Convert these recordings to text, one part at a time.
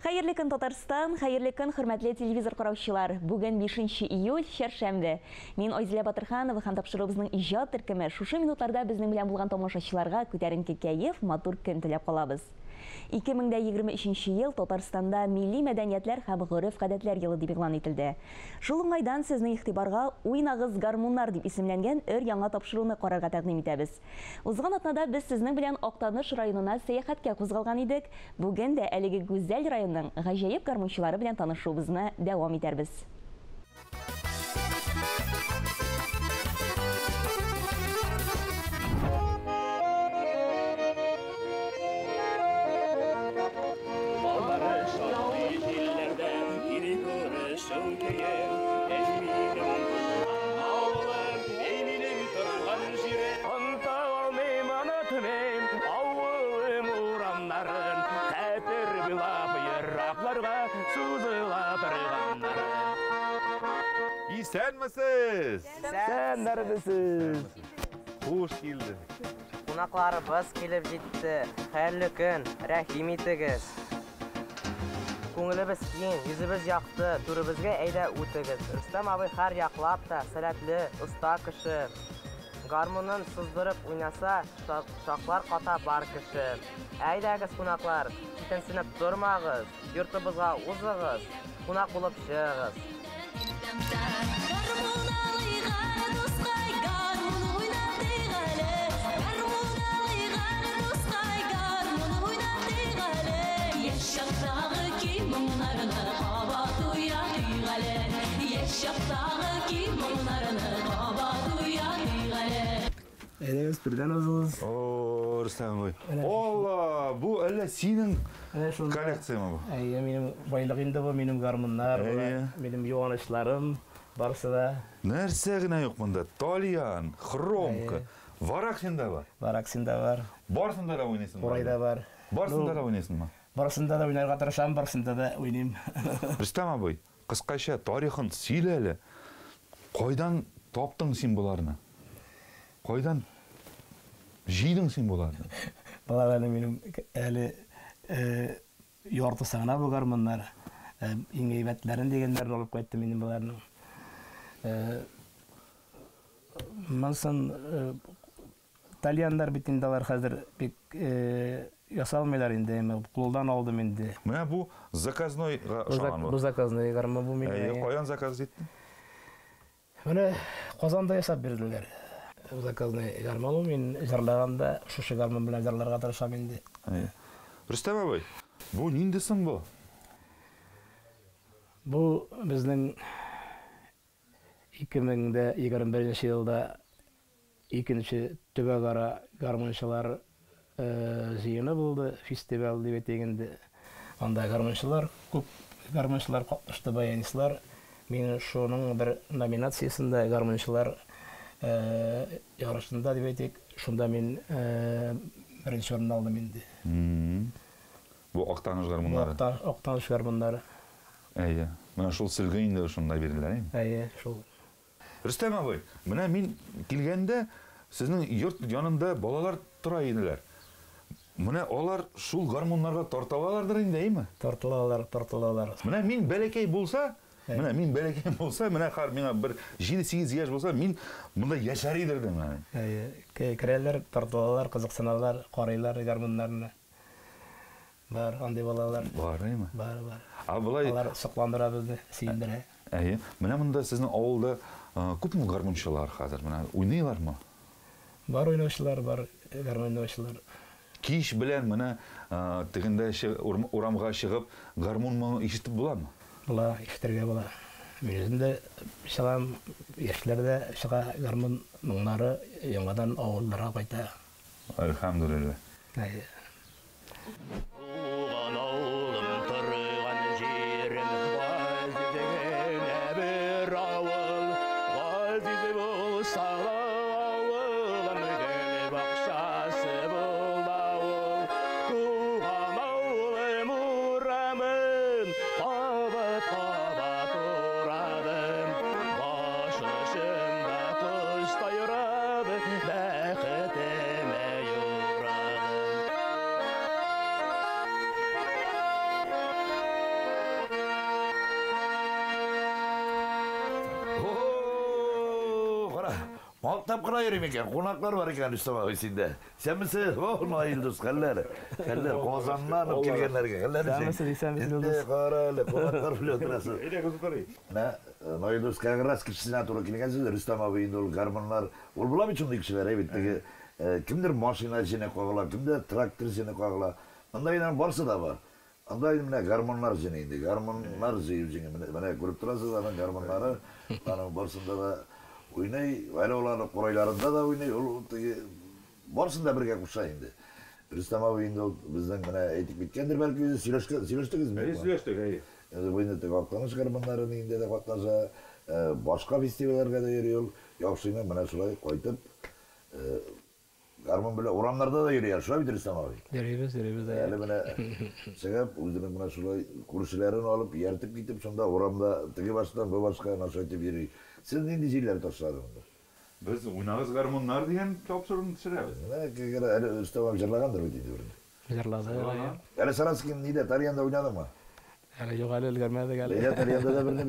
Хәерле көн, Татарстан, хәерле көн, хөрмәтле телевизор караучылар. Бүген 5 июль, чәршәмбе. Мин Айзилә Батырханова һәм тапшыруыбызның иҗат төркеме шушы минутларда безнең белән булган тамашачыларга күтәренке кәеф, матур көн теләп калабыз. 2023 ел Татарстанда милли мәдәниятләр һәм гореф-гадәтләр елы дип игълан ителде. Шул уңайдан сезнең игътибарга Уйнагыз гармуннар дип исемләнгән өр яңа тапшыруны карарга тәкъдим итәбез. Узган атнада без сезнең белән Актаныш районына сәяхәткә кузгалган идек. Бүген дә әлеге гүзәл районның гаҗәеп гармунчылары белән танышуыбызны дәвам итәрбез. Исәнмесез! Исәннәрмесез! Хуш килдек. Кунакларыбыз килеп җитте. Хәерле көн, рәхим итегез. Күңелебез киң, йөзебез якты, түребезгә әйдә үтегез. Рөстәм абый һәр яклап та сәләтле, оста кеше. Гармунын сыздырып уйнаса, шаклар ката бар кеше. Әйдәгез, кунаклар, читенсенеп тормагыз, йортыбызга узыгыз, кунак булып чыгыгыз. Әйдәгез, түрдән узыгыз. О, Рөстәм абый. Алла, бу әллә синең коллекцияме бу? Әйе, минем байлык инде бу, минем гармуннар, минем юанычларым, барысы да. Нәрсә генә юк монда? Тальян, хромка, вараксин да бар. Вараксин да бар. Барысында да уйныйсыңмы? Курай да бар. Барысында да уйныйсыңмы? Барысында да уйнарга тырышам, барысында да уйныйм. Рөстәм абый, кыскача тарихын сөйлә әле. Кайдан таптың син боларны? Кайдан җыйдың син боларны? Болар әле минем әле яртысы гына бу гармуннар. Иң әйбәтләрен дигәннәрен алып кайттым инде боларның. Монсын тальяннар бит инде алар хәзер бик ясалмыйлар инде, әмма кулдан алдым инде. Менә бу заказнойга ошаган бу. Бу заказной гармун бу минем. Әйе, каян заказ иттең? Менә Казанда ясап бирделәр. Заказной гармун мин җырлаганда шушы гармун белән җырларга тырышам инде. Әйе. Рөстәм абый, бу нинди соң бу? Бу безнең 2021 елда икенче төбәкара гармунчылар җыены булды, фестиваль дип әйтик инде. Анда гармунчылар, күп гармунчылар катнашты, баянистлар. Мин шуның бер номинациясендә гармунчылар ярышында дип әйтик, шунда мин беренче урын алдым инде. Бу Актаныш гармуннары. Актаныш гармуннары. Әйе. Менә шул сөлге инде шунда бирелә, әйеме? Әйе, шул. Рөстәм абый, менә мин килгәндә сезнең йорт янында балалар тора иделәр. Менә алар шул гармуннарга тартылалардыр инде, әйеме? Тартылалар, тартылалар. Менә мин бәләкәй булса, менә мин бәләкәй булса, менә хәр миңа бер 7-8 яшь булса, мин монда яшәр идем менә. Әйе, керәләр, тартылалар, кызыксыналар, карыйлар гармуннарны. Бар андый балалар. Бар, әйеме? Бар, бар. А болай алар сокландыра безне, сөендерә. Әйе. Менә монда сезнең авылда күпме гармунчылар хәзер? Менә уйныйлармы? Бар уйнаучылар, бар гармун уйнаучылар. Кич белән менә тегендә урамга чыгып гармун моңы ишетеп буламы? Була, ишетергә була. Мин үзем дә чыгам, яшьләр дә чыга, гармун моңнары яңадан авылларга кайта. Әлхәмдүлилләһ. Әйе. Бәхетемә юрадым. Мактап кына йөрим икән, кунаклар бар икән Рөстәм абый синдә. Исәнмесез? О, Наил дус, хәлләр. Хәлләр, Казаннан ук килгәннәргә. Хәлләр ничек? Исәнмесез, исәнмесез, Илдус. Кара әле, кунаклар белән утырасыз. Әйдәгез утырыйк. Менә Наил дус как раз кешесенә туры килгәнсез, Рөстәм абый инде ул гармуннар. Ул була бит шундый кешеләр, әй бит теге кемдер машина җене кагыла, кемдер трактор җене кагыла. Монда инде барсы да бар. Анда инде менә гармуннар җене инде, гармуннар җыю җене. Менә күреп торасыз, аның гармуннары, аның барсында да уйный, әле ул аны курайларында да уйный, ул теге барсын да бергә куша инде. Рөстәм абый инде ул безнең менә әйтеп киткәндер, бәлки үзе сөйләшкән, сөйләштегезме? Әйе, сөйләштек, әйе. Бу инде теге Актаныш гармуннары инде дә катнаша, башка фестивальләргә дә йөри ул. Яхшыйны менә шулай кайтып, гармун белән урамнарда да йөри, шулай бит, Рөстәм абый? Йөрибез, йөрибез. Әле менә чыгып, үзенең менә шулай күршеләрен алып, ияртеп китеп, шунда урамда теге баштан бу башка әнә шулай итеп йөри. Сез нинди җирләр ташладыгыз монда? Без Уйнагыз гармуннар дигән тапшыруны төшерәбез. Менә кегер әле Рөстәм абый җырлагандыр бит инде берне. Җырлады. Әле Саранский нидә, Тальянда уйнадыңмы? Әле юк, әле өлгермәдек әле. Ләйлә Тальянда да берне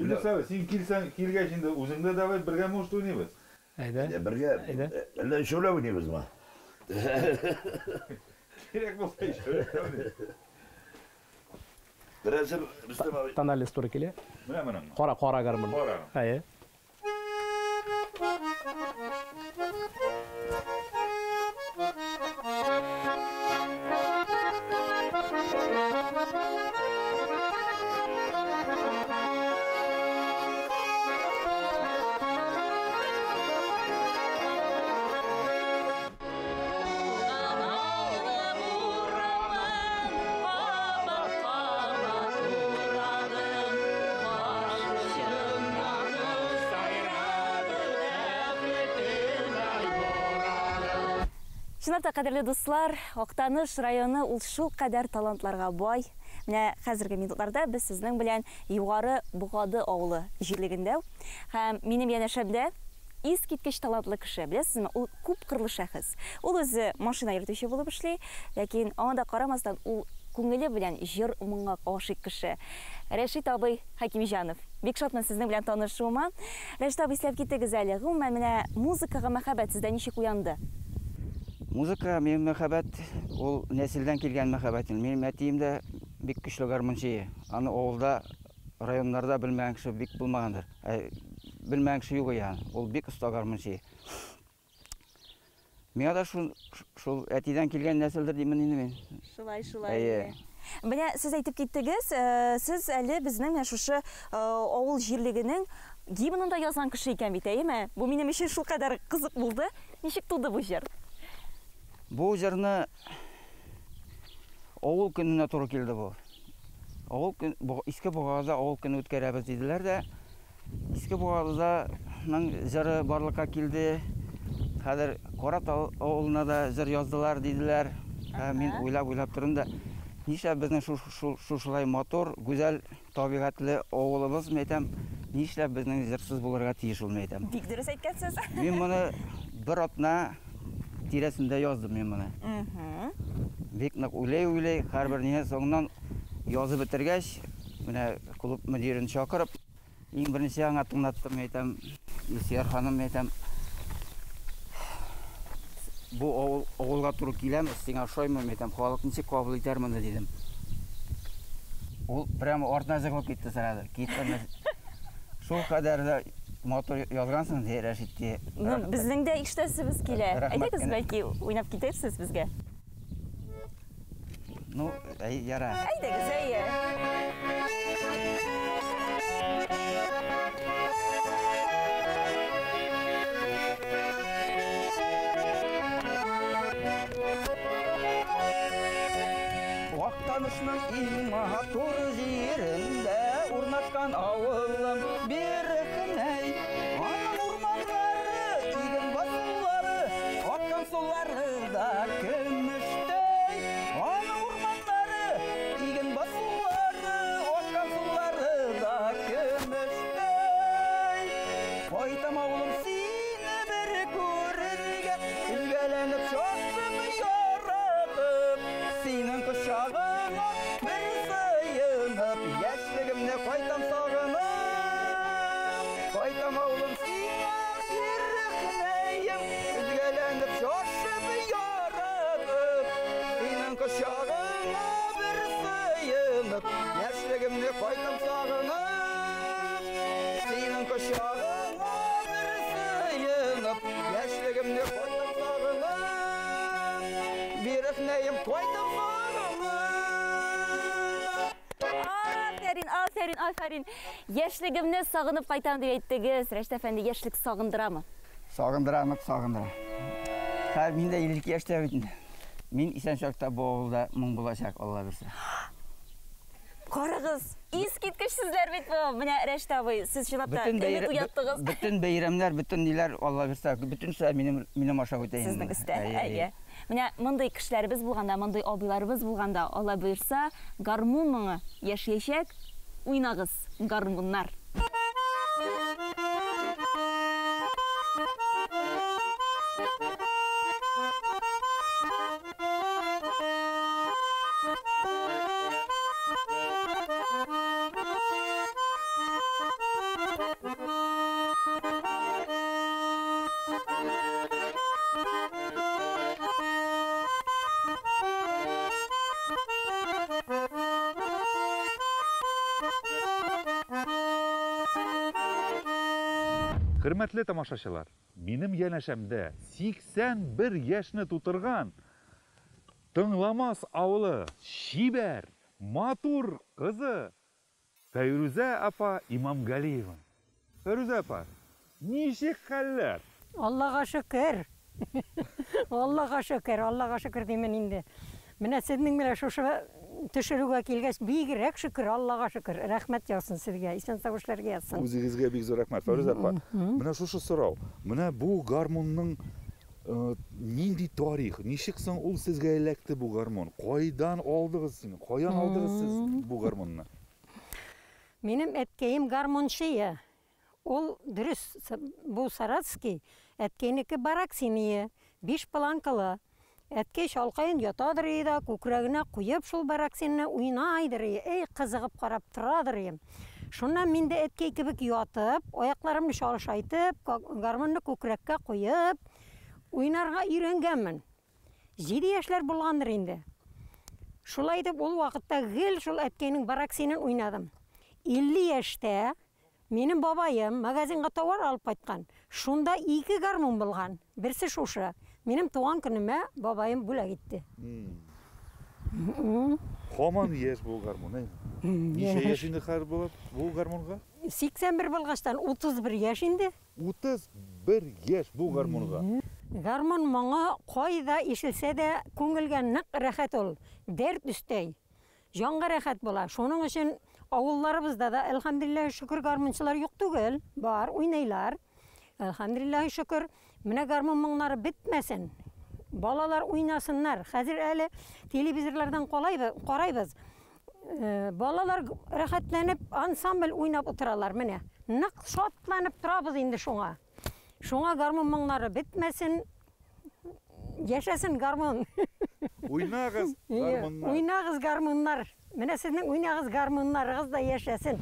Илдус абый, син килсәң, килгәч инде үзең дә давай бергә может уйныйбыз. Әйдә. Бергә, әллә өчәүләп уйныйбызмы? Кирәк булса өчәүләп уйныйбыз. Берәр җыр, Рөстәм абый. Тональность туры килә. Менә моның. Кара, кара гармун. Кара. Әйе. Чынлап та, кадерле дуслар, Актаныш районы ул шул кадәр талантларга бай. Менә хәзерге минутларда без сезнең белән Югары Богады авылы җирлегендә. Һәм минем янәшәмдә искиткеч талантлы кеше, беләсезме, ул күпкырлы шәхес. Ул үзе машина йөртүче булып эшли, ләкин аңа да карамастан ул күңеле белән җыр моңа гашыйк кеше. Рәшит абый Хәкимҗанов. Бик шатмын сезнең белән танышуыма. Рәшит абый, исләп китегез әле. Гомумән, менә музыкага мәхәббәт сездә ничек уянды? Музыка, минем мәхәббәт, ул нәселдән килгән мәхәббәт. Минем әтием дә бик көчле гармунчы. Аны авылда, районнарда белмәгән кеше бик булмагандыр. Белмәгән кеше юк ягъни. Ул бик оста гармунчы. Миңа да шул әтидән килгән нәселдер димен инде мин. Шулай, шулай. Менә сез әйтеп киттегез, сез әле безнең менә шушы авыл җирлегенең гимнын да язган кеше икән бит, әйеме? Бу минем өчен шулкадәр кызык булды. Ничек туды бу җыр? Бу җырны авыл көненә туры килде бу. Авыл көн, Иске Богадада авыл көне үткәрәбез диделәр дә, Иске Богаданың җыры барлыкка килде. Хәзер Каратал авылына да җыр яздылар диделәр. Мин уйлап-уйлап тордым да, нишләп безнең шушылай матур, гүзәл табигатьле авылыбыз, мин әйтәм, нишләп безнең җырсыз булырга тиеш ул, мин әйтәм. Бик дөрес әйткәнсез. Мин моны бер атна тирәсендә яздым мин моны. Бик нык уйлый-уйлый, һәрбер не соңыннан язып бетергәч, менә клуб мөдирен чакырып, иң беренче аңа тыңлаттым, мин әйтәм, Илсөяр ханым, мин әйтәм, бу авылга туры киләме, сиңа ошаймы, мин әйтәм, халык ничек кабул итәр моны, дидем. Ул прямо артына җыгылып китте сразу. Китте. Шул кадәр дә матур язгансың, ди Рәшит, ди. Ну, безнең дә ишетәсебез килә. Әйдәгез, бәлки уйнап китерсез безгә. Ну, әй, яра. Әйдәгез, әйе. Актанышның иң матур җирендә урнашкан авылым Бирехнәй. Аның урманнары, иген басулары, аккан сулары да көмештәй. Аның урманнары, иген басулары, аккан сулары да көмештәй. Кайтам авылым сине бер күрергә, өзгәләнеп шашып яратып, синең кочагыңа бер сыенып, яшьлегемне кайтам сагынып. Кайтам авылым сиңа бирехнәй. кочагыңа бер сыенып, яшьлегемне кайтам сагынып. Синең кочагыңа бер сыенып, яшьлегемне кайтам сагынып. Бирехнәем кайтам сагынып. Афәрин, афәрин, афәрин. Яшьлегемне сагынып кайтам дип әйттегез. Рәшит әфәнде, яшьлек сагындырамы? Сагындыра, нык сагындыра. Хәзер мин дә 52 яшьтә бит инде. Мин исән чакта бу авылда моң булачак, Алла бирсә. Карагыз, искиткеч сүзләр бит бу. Менә Рәшит абый, сез чынлап та өмет уяттыгыз. Бөтен бәйрәмнәр, бөтен ниләр, Алла бирсә, бөтенесе минем аша үтә инде. Сезнең өстә, әйе. Менә мондый кешеләребез булганда, мондый абыйларыбыз булганда, Алла боерса, гармун моңы яшәячәк. Уйнагыз, гармуннар. Хөрмәтле тамашачылар, минем янәшәмдә 81 яшьне тутырган Тыңламас авылы чибәр, матур кызы Фәйрүзә апа Имамгалиева. Фәйрүзә апа, ничек хәлләр? Аллага шөкер. Аллага шөкер, Аллага шөкер димен инде. Менә сезнең белән шушы төшерүгә килгәч, бигрәк шөкер, Аллага шөкер. Рәхмәт яусын сезгә, исән-сау эшләргә язсын. Үзегезгә бик зур рәхмәт, Фәйрүзә апа. Менә шушы сорау. Менә бу гармунның нинди тарих, ничек соң ул сезгә эләкте бу гармун? Кайдан алдыгыз син? Каян алдыгыз сез бу гармунны? Минем әткәем гармунчы. Ул дөрес, бу Саратский, әткәйнеке Бараксиния, 5 планкалы. Әткәй шалкаен ятадыр иде дә, күкрәгенә куеп шул Бараксинны уйнайдыр иде. Эй, кызыгып карап торадыр идем. Шуннан мин дә әткәй кебек ятып, аякларымны чалышайтып, гармунны күкрәккә куеп, уйнарга өйрәнгәнмен. 7 яшьләр булгандыр инде. Шулай итеп, ул вакытта гел шул әткәйнең Бараксинын уйнадым. 50 яшьтә минем бабаем магазинга товар алып кайткан. Шунда 2 гармун булган. Берсе шушы. Минем туган көнемә бабаем бүләк итте. Һаман яшь бу гармун, әйме? Ничә яшь инде хәзер булып бу гармунга? 81 булгачтан 31 яшь инде. 31 яшь бу гармунга. Гармун моңа кайда ишелсә дә күңелгә нык рәхәт ул. Дәрт өстәй. Җанга рәхәт була. Шуның өчен авылларыбызда да әлхәмдүлилләһ шөкер гармунчылар юк түгел, бар, уйныйлар. Әлхәмдүлилләһ шөкер, менә гармун моңнары бетмәсен. Балалар уйнасыннар. Хәзер әле телевизорлардан карайбыз. Балалар рәхәтләнеп ансамбль уйнап утыралар менә. Нык шатланып торабыз инде шуңа. Шуңа гармун моңнары бетмәсен. Яшәсен гармун. Уйнагыз гармуннар. Уйнагыз гармуннар. Менә сезнең уйнагыз гармуннарыгыз да яшәсен.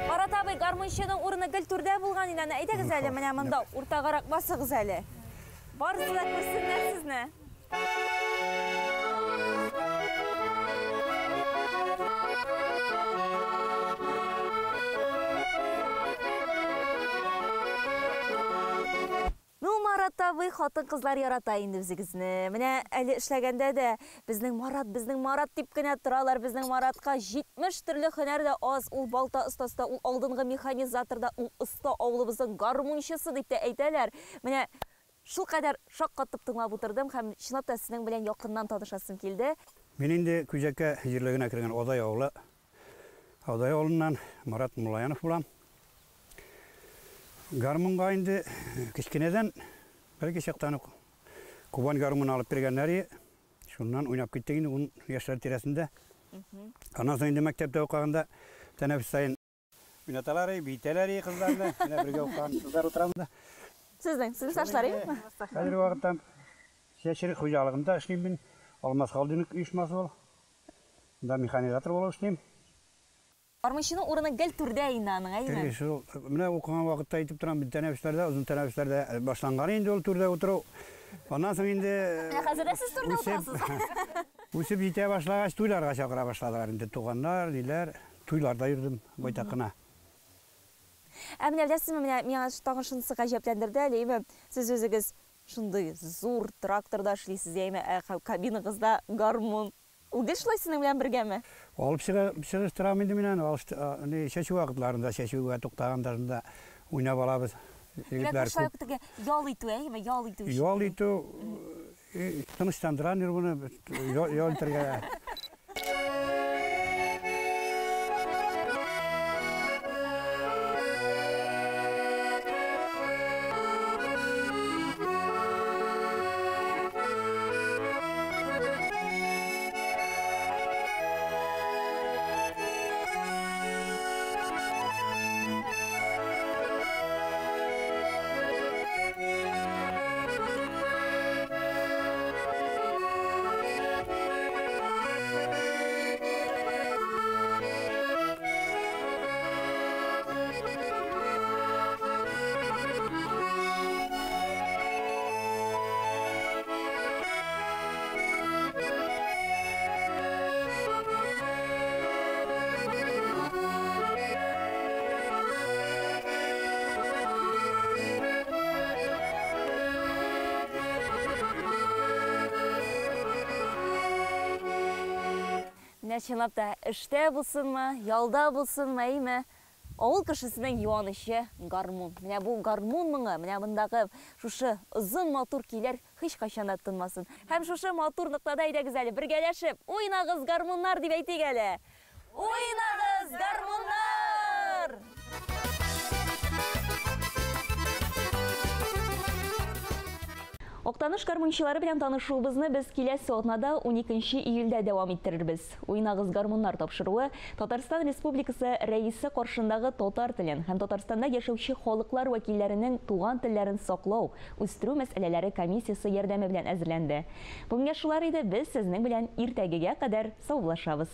Марат абый, гармунчының урыны гел түрдә булган инде. Әйдәгез әле, менә монда уртагарак басыгыз әле. Барысы да күрсеннәр сезне. Ну, Марат абый, хатын-кызлар ярата инде үзегезне. Менә әле эшләгәндә дә безнең Марат, безнең Марат дип кенә торалар. Безнең Маратка 70 төрле һөнәр дә аз. Ул балта остасы да, ул алдынгы механизатор да, ул оста авылыбызның гармунчысы дип тә әйтәләр. Менә шул кадәр шаккатып тыңлап утырдым һәм чынлап та сезнең белән якыннан танышасым килде. Мин инде Күҗәкә җирлегенә кергән Адай авылы. Адай авылыннан Марат Муллаянов булам. Гармунга инде кечкенәдән бәлки чактан ук Кубань гармуны алып биргәннәр. Шуннан уйнап киттек инде 10 яшьләр тирәсендә. Аннан соң инде мәктәптә укыганда тәнәфес саен уйнаталар, биетәләр кызларны. Менә бергә укыган кызлар утыра монда. Сезнең сыйныфташлар юкмы? Хәзерге вакытта Чәчер хуҗалыгында эшлим мин. Алмаз Халдинов оешмасы ул. Монда механизатор булып эшлим. Гармунчының урыны гел түрдә инде аның, әйеме? Әйе, шул. Менә укыган вакытта әйтеп торам, бит тәнәфесләрдә, озын тәнәфесләрдә башланган инде ул түрдә утыру. Аннан соң инде Менә хәзер дә сез түрдә утырасыз. Үсеп җитә башлагач, туйларга чакыра башладылар инде туганнар, ниләр. Туйларда йөрдем байтак кына. Ә менә беләсезме, менә миңа тагын шунысы гаҗәпләндерде әле, әйеме? Сез үзегез шундый зур тракторда эшлисез, әйеме? Ә кабинагызда гармун. Ул гел шулай сезнең белән бергәме? Алып чыгыштырам инде мин аны. Чәчү вакытларында, чәчүгә туктаганда шунда уйнап алабыз. Егетләр күп. Ял итү, әйеме? Ял итү. Ял итү, тынычландыра нервыны, ял итәргә. Менә чынлап та эштә булсынмы, ялда булсынмы, әйме? Авыл кешесенең юанычы гармун. Менә бу гармун моңы, менә мондагы шушы озын матур көйләр һич кайчан да тынмасын. Һәм шушы матур ноктада әйдәгез әле бергәләшеп, уйнагыз гармуннар дип әйтик әле. Уйнагыз гармуннар! Актаныш гармунчылары белән танышуыбызны без киләсе атнада 12 июльдә дәвам иттерербез. Уйнагыз гармуннар тапшыруы Татарстан Республикасы Рәисе каршындагы татар телен һәм Татарстанда яшәүче халыклар вәкилләренең туган телләрен саклау, үстерү мәсьәләләре комиссиясе ярдәме белән әзерләнде. Бүгенгә шулар иде, без сезнең белән иртәгегә кадәр саубуллашабыз.